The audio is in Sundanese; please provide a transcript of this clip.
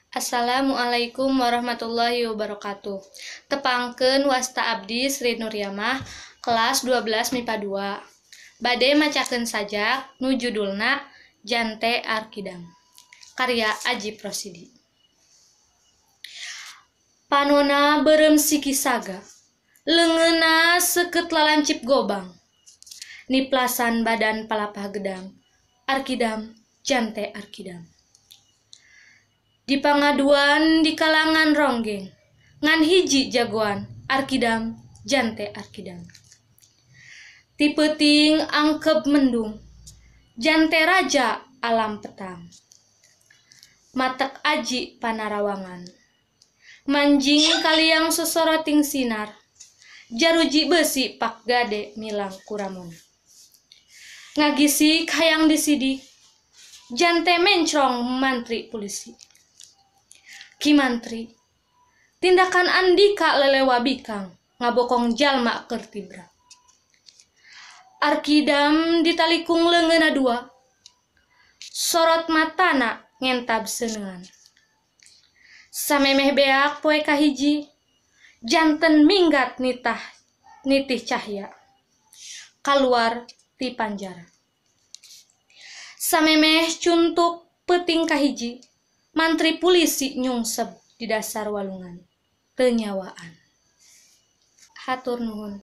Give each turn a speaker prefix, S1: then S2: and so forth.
S1: Assalamualaikum warahmatullahi wabarakatuh. Tepangkeun wasta abdi Sri Nuryamah kelas 12 MIPA 2. Bade macakeun sajak nu judulna Jante Arkidam. Karya Ajip Rosidi. Panona beureum siki saga, leungeunna seukeut lalancip gobang. Niplasan badan palapah gedang, Arkidam, Jante Arkidam. Di pangaduan di kalangan ronggeng, ngan hiji jagoan, Arkidam, Jante Arkidam. Ti peuting angkeb mendung, Jante raja alam petang. Matek aji panarawangan, manjing kaliang sosoroting sinar, jaruji besi pak gade milang kuramona. Ngagisik hayang disidik, Jante mencrong mantri pulisi. Ki Mantri, tindakan Andika lelewa bikang, ngabokong jalma keur tibra. Arkidam ditalikung leungeunna dua, sorot matana ngentab seuneuan. Samemeh beak poe kahiji, janten minggat nitah nitih cahya, kaluar ti panjara. Samemeh cuntuk peuting kahiji, mantri pulisi nyungsep di dasar walungan, teu nyawaan. Hatur nuhun.